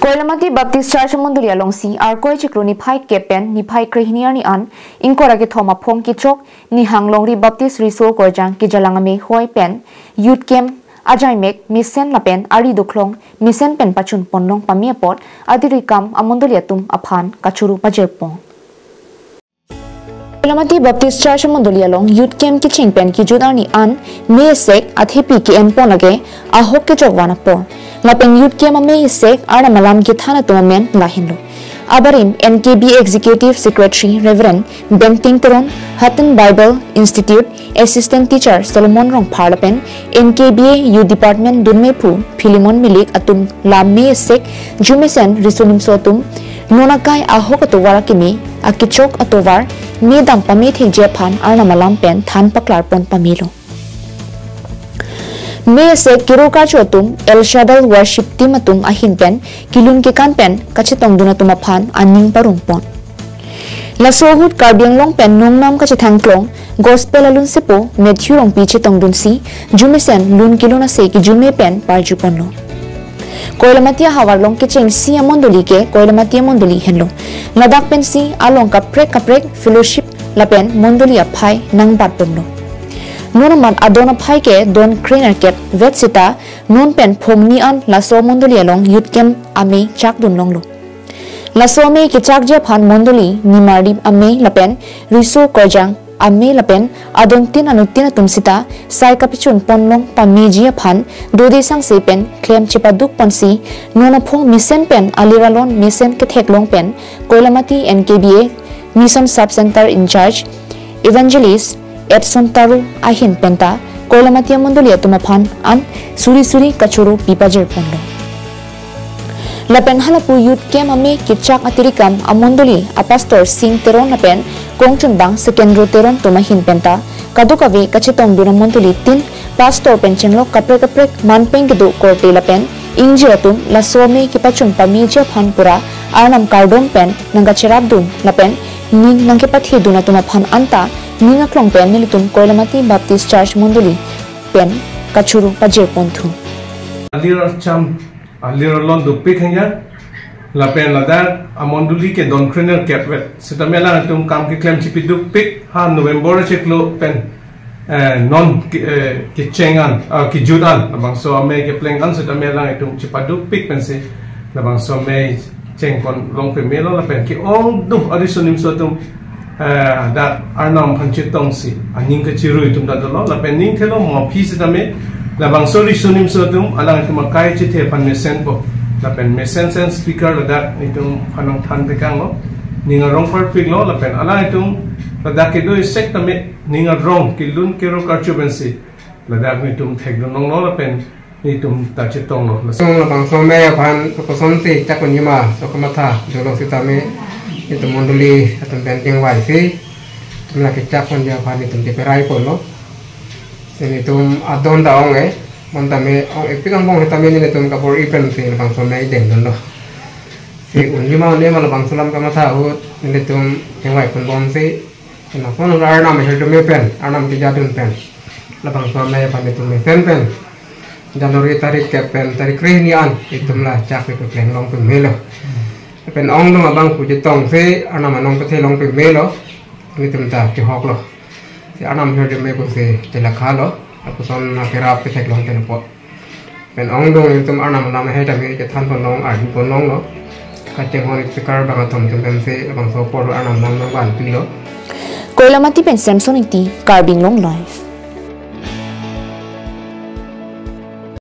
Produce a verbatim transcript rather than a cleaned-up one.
Koilamati Baptist Church mondoli alongsi Arkoi chiklo niphai kep pen niphai krehini arni an ingkoi ra kethom aphong kechok Nihang Longri Baptist Riso Korjang Kejalang Amei Hoi pen Youth Camp ajaimek mesen lapen ari doklong mesen pen pachun ponlong pame apot adirikam amondoli atum aphan kachoro pajirpon. Koilamati Baptist Church mondoli along Youth Camp kecheng pen kejut arni an May sek athepi ke-enpon lake ahok kejok van apor. Lapen Youth Camp amei sek arnam alam kethan atum amen lahenlo. Abarim N K B Executive Secretary Reverend Benteng Teron, Hatun Bible Institute Assistant Teacher Solomon Rongphar lapen N K B A Youth Department dunmephu Philemon Milik atum la May sek jumesen riso nimso atum non akai ahok atovar akeme akechok atovar me dam pame thekji aphan arnam alam pen than paklarpon pamelo. May sek kero karcho atum El Shaddai Worship Team atum ahin pen kelun kekan pen kachetongdun atum aphan aning parongpon. Laso ahut Karbi Anglong pen nongnam kachethangklong Gospel alunsepo Matthew Rongpi chetongdunsi jumesen lun kelun ase kejume pen parjuponlo. Koilamati ahavar along kechengsi amondoli ke Koilamati amondoli henlo. Ladak pensi along kaprek kaprek fellowship lapen mondoli aphai nangbatponlo. Non amat adon aphai ke don krenerkep vet sita non pen phongni an laso mondoli along Youth Camp amei chakdun longlo. Laso amei kechakji aphan mondoli nimardi amei lapen riso korjang amei lapen adontin anutin atum sita sai kapachun ponlong pameji aphan dode sangse pen klem chepaduk ponsi non aphong mesen pen alir alon mesen ketheklong pen Koilamati N K B A Mission Sub Center in charge Evangelist Edson Taro ahin penta Koilamati amondoli atum aphan an suri suri kachoro pipajirponlo. Lapen halapu Youth Camp amei kechak adirikam amondoli apastor Sing Teron lapen kongchunbang Sekendro Teron atum ahin penta kadokave kachetongdun amondoli tin pastor pen chenglok kaprek kaprek manpeng kedo korte lapen ingjir atum laso amei kepachun pameji aphan pura arnam kardom pen nangkacherapdun lapen ning nangkepathedun atum aphan anta ning aklong pen nelitum Koilamati Baptist Church mondoli pen kachoro pajirponthu. Alir acham, alir alon dopik hanya, lapen ladak amondoli ke don krenerkep vet. Sitame alangtum kam keklem chepadukpik ha November chiklo pen, eh, non ke, eh, kecheng an, ah, kejut an, labangso amei kepleng an sitame alangtum chepadukpik pensi labangso amei chengponlong pamelo lapen ke-ongdung ariso nimso atum, eh, dak arnam aphan chetongsi aning kachirui atum ta dolo lapen ning thelo mo aphi sitame labangso riso nimso atum alangtum akai chethe aphan mesenpo lapen mesen sen speaker ladak nelitum aphan nangthan tekanglo, ning arong parpiklo lapen alangtum ladak kedo isek tame ning arong kelun kero karcho pensi ladak nelitum thekdun longlo lapen nelitum ta chetonglo. Song labangso amei aphan koson si chak un-e ma laso kamatha dolo sitame nelitum mondoli atum pen chingvaisi nelitum la kechak un-e aphan nelitum cheperai ponlo. Si nelitum adon ta ong-e, bonta me ong-epik angbong sitame nelitum kabor-i pensi labangso amei dengdunlo. Si un-e ma un-e ma labangso alam kamatha ahut nelitum chingvai ponbomsi, lason arnam ahirjume pen, arnam kejadun pen labangso amei aphan nelitum mesen pen January tarik kep pen tarik krehini an nelitum la chak kepleng long pamelo. Pen ongdung abang pu chetongsi arnam anong pathe long pamelo. Nelitum ta chihoklo. Si arnam ahirjume pusi chelakhalo. Lapuson akerap ketheklong tenpo. Pen ongdung nelitum arnam alam ahai tame chethan ponlong, arju ponlonglo. Kachinghon speaker bang atum atum pensi labangso apor arnam alam nangvanpilo. Koilamati pen Samson Ingti, Karbi Anglong Live.